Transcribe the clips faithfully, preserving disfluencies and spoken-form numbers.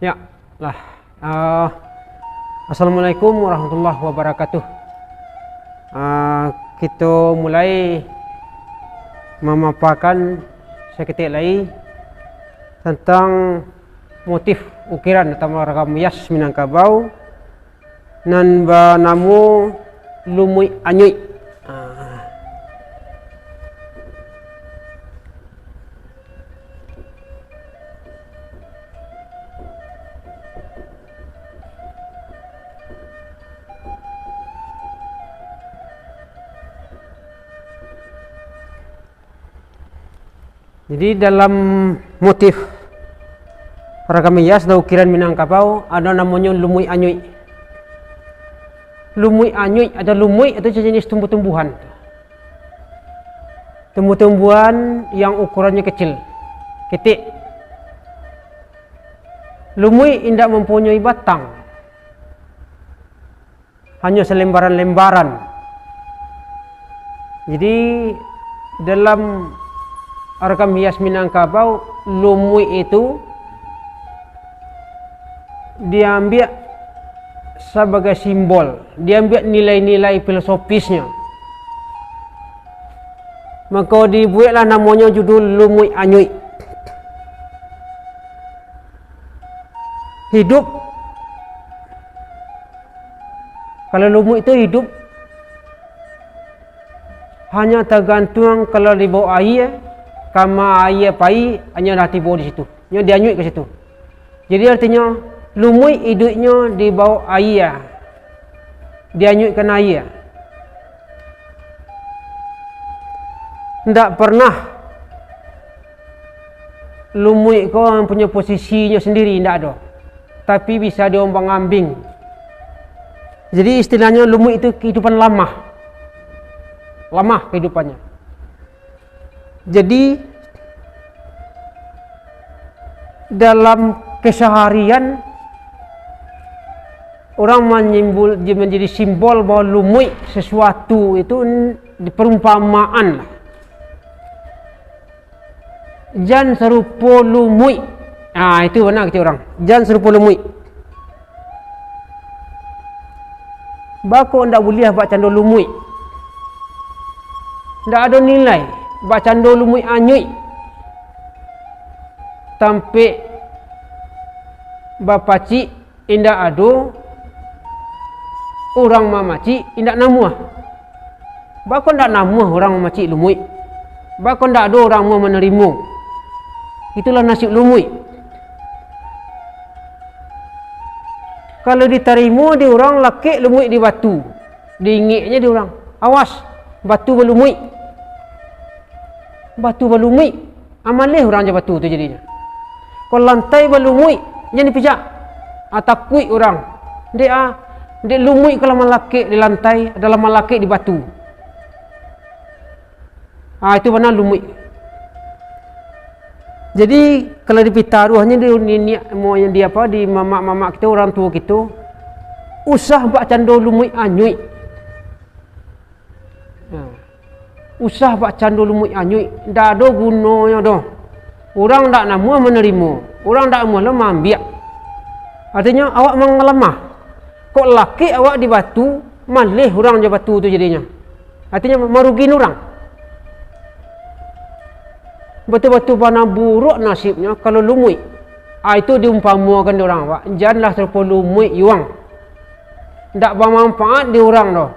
Ya, lah. Ah, Assalamualaikum warahmatullahi wabarakatuh. Ah, kito mulai mamapakan saketek lai tantang motif ukiran atau ragam hias Minangkabau nan banamo lumuik anyuik. Ah. Jadi, dalam motif ragam hias atau ukiran Minangkabau, ado namonyo lumuik anyuik. Lumuik anyuik atau lumuik itu sejenis tumbuh-tumbuhan. Tumbuh-tumbuhan yang ukurannyo kecil, ketek. Lumuik indak mampunyoi batang, hanyo salembaran-lembaran. Jadi, dalam ragam hias Minangkabau, lumuik itu diambiak sabagai simbol, diambiak nilai-nilai filosopisnyo. Mako, dibueklah namonyo judul Lumuik Anyuik. Hidup, kalau lumuik tu hidup, hanyo tagantuang kalau dibao aia, kama aia pai, hanyo lah tibo di situ. Nyo dianyuik ka situ. Jadi, artinyo, lumuik iduiknyo dibao aia, dianyuikkan aia. Ndak pernah lumuik ko mempunyai posisinyo sendiri, ndak ado. Tapi bisa diombang-ambing. Jadi, istilahnyo lumuik itu kehidupan lamah. Lamah kehidupannyo. Jadi, dalam keseharian, orang manyimbul-, menjadi simbol bahwa lumuik sesuatu itu n-, di perumpamaan lah. Jan sarupo lumuik. Ah, itu bana kecek urang. Jan sarupo lumuik. Bako ndak buliah bak cando lumuik. Ndak ado nilai bak cando lumuik anyuik. Tampek bapacik indak ado, urang mamacik indak namuah. Bako ndak namuah urang mamacik lumuik. Bako ndak ado urang namuah manarimo. Itulah nasib lumuik. Kalau ditarimo di urang, lakek lumuik di batu, diingeknyo di urang, "Awas, batu balumuik." Batu balumuik, ah, maleh urang jo batu tu jadinyo. Kalau lantai balumuik, jan dipijak. Ah, takuik urang. Dek, ah, dek lumuik kalau malakek di lantai, adalah malakek di batu. Ah, itu bana lumuik. Jadi, kalau dipitaruahnyo di niniak moyang di apa, di mamak-mamak kito, urang tuo kito, usah bak cando lumuik anyuik. Nah, usah bak cando lumuik anyuik, ndak ado gunonyo doh. Urang ndak namuah manarimo, urang ndak namuah lo maambiak. Artinyo, awak manglamah. Kok lakek awak di batu, maleh urang jo batu tu jadinyo. Artinyo, marugiin urang. Batua-batua bana buruak nasibnyo kalau lumuik. Ah, itu diumpamokan di urang, awak. Janlah sarupo lumuik yuang. Ndak bamanfaat di urang doh.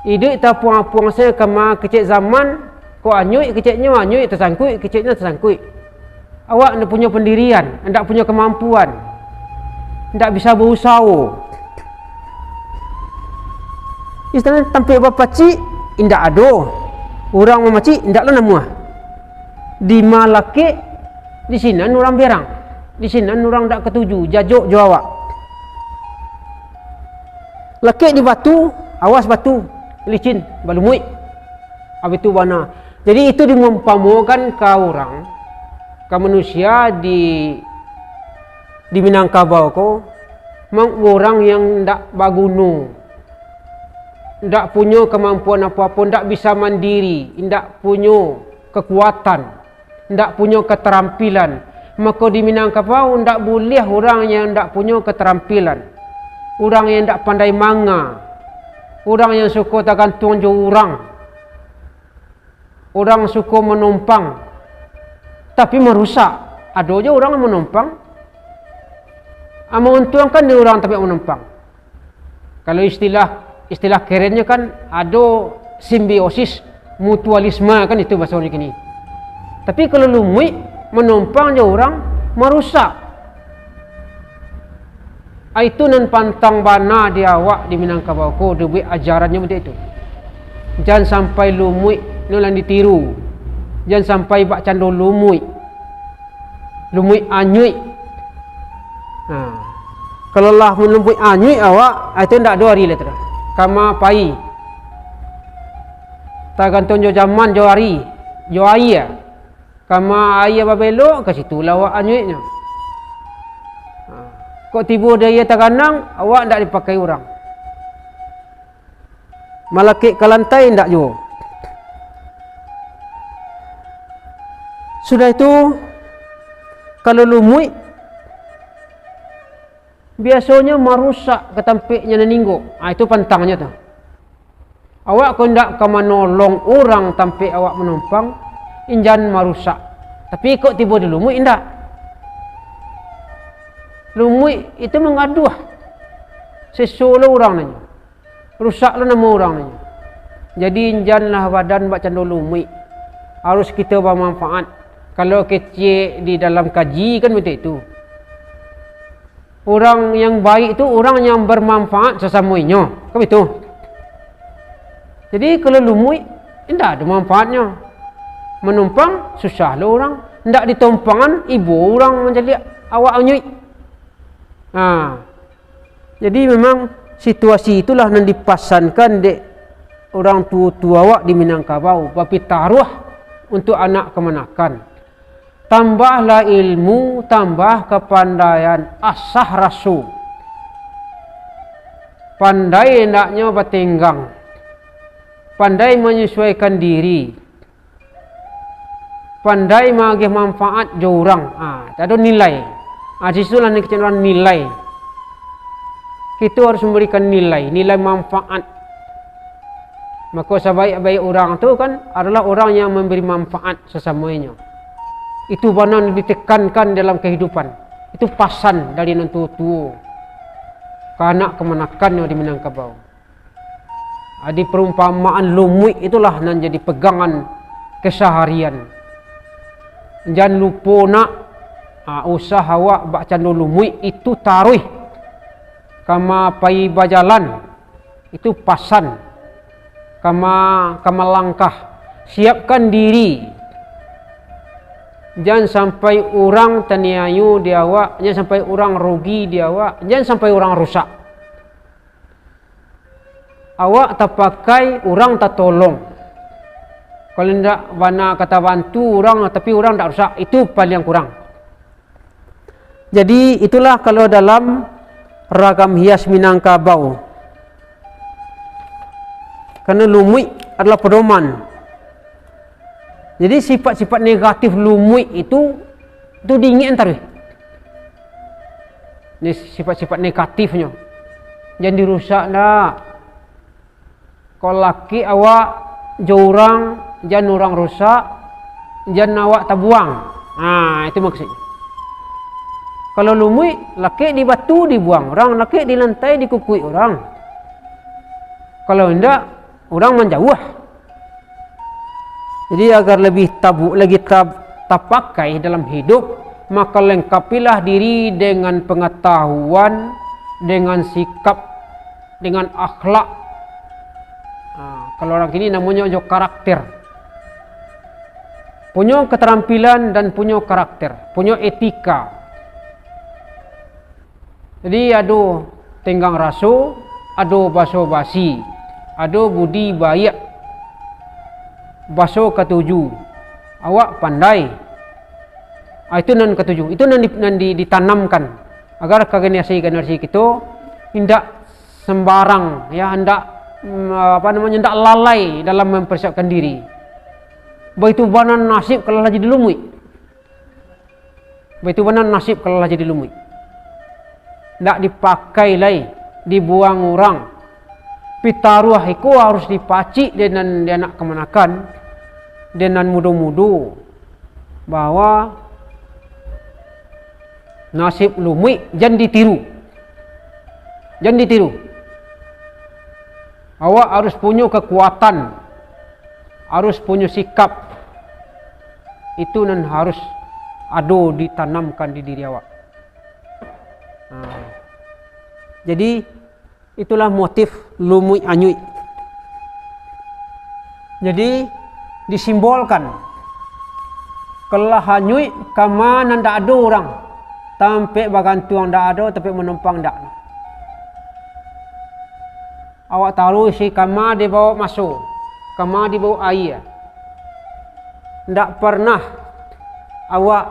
Iduik tapuang-apuang sajo kama kecek zaman, kok anyuik keceknyo anyuik, tasangkuik keceknyo tasangkuik. Awak ndak punyo pandirian, ndak punyo kamampuan, ndak bisa bausaho. Istilahnyo tampek bapacik, indak ado. Urang mamacik, indak lah namuah. Di ma lakek, di sinan urang berang. Di sinan urang dak katuju, jajok jo awak. Lakek di batu, awas batu, licin, balumuik. Abih tu bana. Jadi itu diumpamokan ka urang, ka manusia di, di Minangkabau ko, mang urang yang ndak baguno, ndak punyo kamampuan apo-apo, ndak bisa mandiri, ndak punyo kakuatan, ndak punyo katarampilan, Mako, di Minangkabau ndak buliah urang yang ndak punyo keterampilan, urang yang ndak pandai manga, urang yang suko tagantuang jo urang, urang suko manumpang, tapi marusak. Ado jo urang manumpang, ah, mauntuangkan di urang tampek manumpang. Kalau istilah, istilah kerennyo kan ado simbiosis, mutualisme kan itu bahasonyo kini. Tapi kalau lumuik, manumpang jo urang, marusak. Ah, itu nan pantang bana di awak di Minangkabau ko, dibuek ajarannyo model itu. Jan sampai lumuik, ino lah ditiru. Jan sampai bak cando lumuik. Lumuik anyuik. Nah, kalau lah lumuik anyuik awak, ah, itu ndak ado ari lah tu dah. Kama pai. Tagantuang jo jaman, jo ari, jo aia. Kama aia babelok, ka situlah awak anyuiknyo. Nah, kok tibo di aia taganang, awak ndak dipakai urang. Malakek ka lantai, indak juo. Sudah itu, kalau lumuik, biasonyo marusak ka tampeknyo nan inggo. Ah, itu pantangnyo tu. Awak ko indak ka manolong urang tampek awak manumpang, injan marusak. Tapi kok tibo di lumuik, indak. Lumuik itu mangaduah. Seso lo urang nanyo. Rusak lo namo urang nanyo. Jadi, janlah badan bak cando lumuik. Harus kito bamanfaat. Kalau kecek di dalam kaji kan macam itu. Urang yang baik tu urang yang bermanfaat sasamo inyo. Kan itu. Jadi, kalau lumuik, indak ado manfaatnyo. Manumpang, susah lo urang. Indak ditompangan, ibo urang mancaliak awak anyuik. Ha. Jadi, memang situasi itulah nan dipasankan dek urang tuo-tuo awak di Minangkabau, bapitaruah untuak anak kamanakan. Tambahlah ilmu, tambah kapandaian, asah raso. Pandai andaknyo batenggang, pandai manyasuaikan diri, pandai maagiah manfaat jo urang. Ah, ado nilai. Ah, di situlah nan kecek urang nilai. Kito harus mambarikan nilai, nilai manfaat. Mako, sabaik-baik urang tu kan adalah urang yang mambari manfaat sasamo inyo. Itu bana ditekankan dalam kahidupan. Itu pasan dari nan tuo-tuo ka anak kamanakannyo di Minangkabau. Ah, di perumpamaan lumuik itulah nan jadi pegangan keseharian. Jan lupo nak, ah, usah awak bak cando lumuik itu taruih. Kama pai bajalan, itu pasan. Kama, kama langkah, siapkan diri. Jan sampai urang taniayo di awak, jan sampai urang rugi di awak, jan sampai urang rusak. Awak tapakai, urang tatolong. Kalau indak bana ka tabantu urang, tapi urang indak rusak, itu paliang kurang. Jadi, itulah kalau dalam ragam hias Minangkabau. Karena lumuik adalah pedoman. Jadi, sifat-sifat negatif lumuik itu, itu diingekan taruih. Ni sifat-sifat negatifnyo. Jan dirusak ndak. Kalau lakek awak jo urang, jan urang rusak, jan awak tabuang. Nah, itu maksudnyo. Kalau lumuik, lakek di batu dibuang urang, lakek di lantai dikukuik urang. Kalau indak, urang manjauah. Jadi, agar lebih tabu-, lagi ta-, tapakai dalam hidup, maka lengkapilah diri dengan pengetahuan, dengan sikap, dengan akhlak. Nah, kalau urang kini namonyo jo karakter. Punyo keterampilan dan punyo karakter, punyo etika. Jadi, ado tenggang raso, ado baso basi, ado budi baiak, baso katuju, awak pandai. Ah, itu nan katuju, itu nan di-, nan di-, ditanamkan, agar ka generasi-generasi kito indak sembarang, ya, indak, mm, apa namanya, indak lalai dalam mempersiapkan diri. Baitu bana nasib kalau lah jadi lumuik. Baitu bana nasib kalau lah jadi lumuik. Ndak dipakai lai, dibuang urang. Pitaruah iko harus dipacik dek nan di anak kamanakan, dek nan mudo-mudo, bahwa nasib lumuik jan ditiru. Jan ditiru. Awak harus punyo kekuatan, harus punyo sikap. Itu nan harus ado ditanamkan di diri awak. Nah, jadi, itulah motif lumuik anyuik. Jadi, disimbolkan, kalau lah anyuik, kama nan ndak ado urang, tampek bagantuang ndak ado, tampek manumpang ndak. Awak taruih si kama dibawa maso, kama dibawa aia. Ndak pernah awak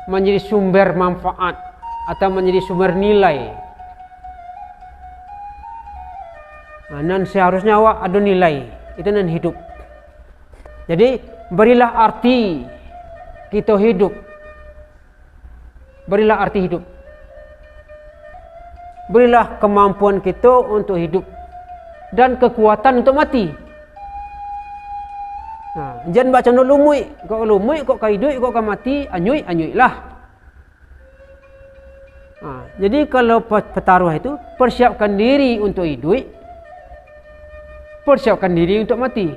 manjadi sumber manfaat atau manjadi sumber nilai. Nah, nan seharusnya awak ado nilai, itu nan hidup. Jadi, berilah arti kito hidup. Berilah arti hidup. Berilah kemampuan kito untuk hidup dan kekuatan untuk mati. Nah, jan bak cando lumuik, kok lumuik, kok ka iduik, kok ka mati, anyuik, anyuiklah. Nah, jadi kalau pe-, petaruah itu, persiapkan diri untuk iduik, persiapkan diri untuk mati.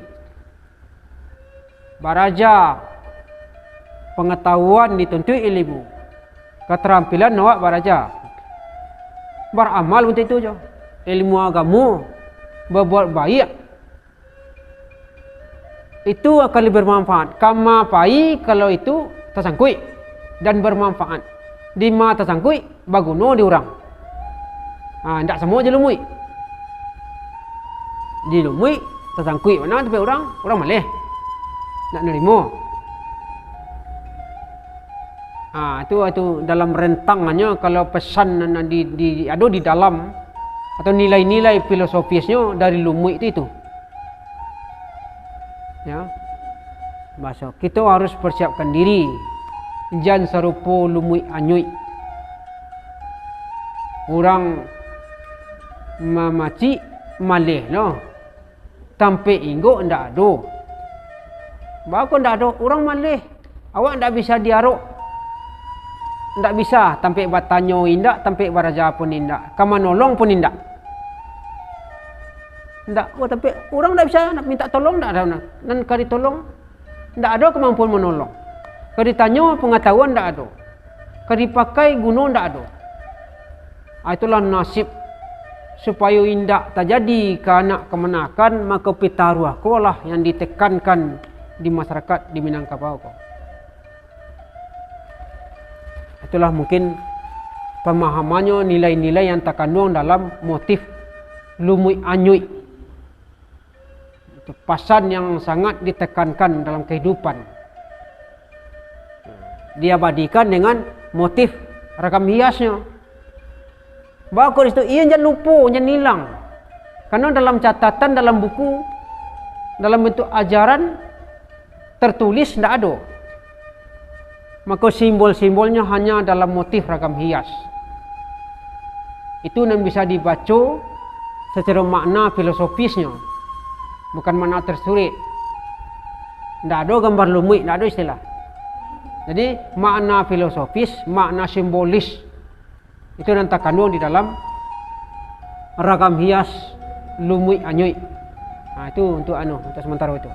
Baraja, pangatahuan dituntuik ilmu, katarampilan awak baraja. Baramal untuak itu jo. Ilmu agamo, babuat baiak, itu akan lebih bermanfaat. Kama pai kalau itu tasangkuik dan bermanfaat. Dima tasangkuik, baguno di urang. Ha, ndak samo jo lumuik. Di lumuik, tasangkuik bana tampek urang, urang maleh. Ndak narimo. Ha, itu, itu dalam rentangannyo, kalau pesan nan di, di, ado di dalam, atau nilai-nilai filosofisnyo dari lumuik tu itu. Ya. Baso, kito harus persiapkan diri. Jan sarupo lumuik anyuik. Urang mamacik maleh lo. Tampek inggok ndak ado. Baa kok ndak ado? Urang maleh. Awak ndak bisa diarok. Ndak bisa, tampek batanyo indak, tampek baraja pun indak, ka manolong pun indak. Ndak, oh, tampek urang ndak bisa nak minta tolong, ndak ado nan, nan ka ditolong. Ndak ado kamampuan manolong. Ka ditanyo, pangatahuan ndak ado. Ka dipakai, guno ndak ado. Ah, itulah nasib. Supayo indak tajadi ka anak kamanakan, mako pitaruah ko lah yang ditekankan di masyarakat di Minangkabau ko. Itulah mungkin pamahamannyo, nilai-nilai yang takanduang dalam motif lumuik anyuik. Itu pasan yang sangat ditekankan dalam kehidupan. Diabadikan dengan motif ragam hiasnyo. Baa kok di situ, iyo jan lupo, jan ilang. Karano dalam catatan, dalam buku, dalam bentuk ajaran tertulis ndak ado. Mako simbol-simbolnyo hanyo dalam motif ragam hias. Itu nan bisa dibaco sacaro makna filosofisnyo, bukan makna tersurat. Ndak ado gambar lumuik, ndak ado istilah. Jadi, makna filosofis, makna simbolis, itu nan takanduang di dalam ragam hias lumuik anyuik. Nah, itu untuk anu, untuk sementara itu.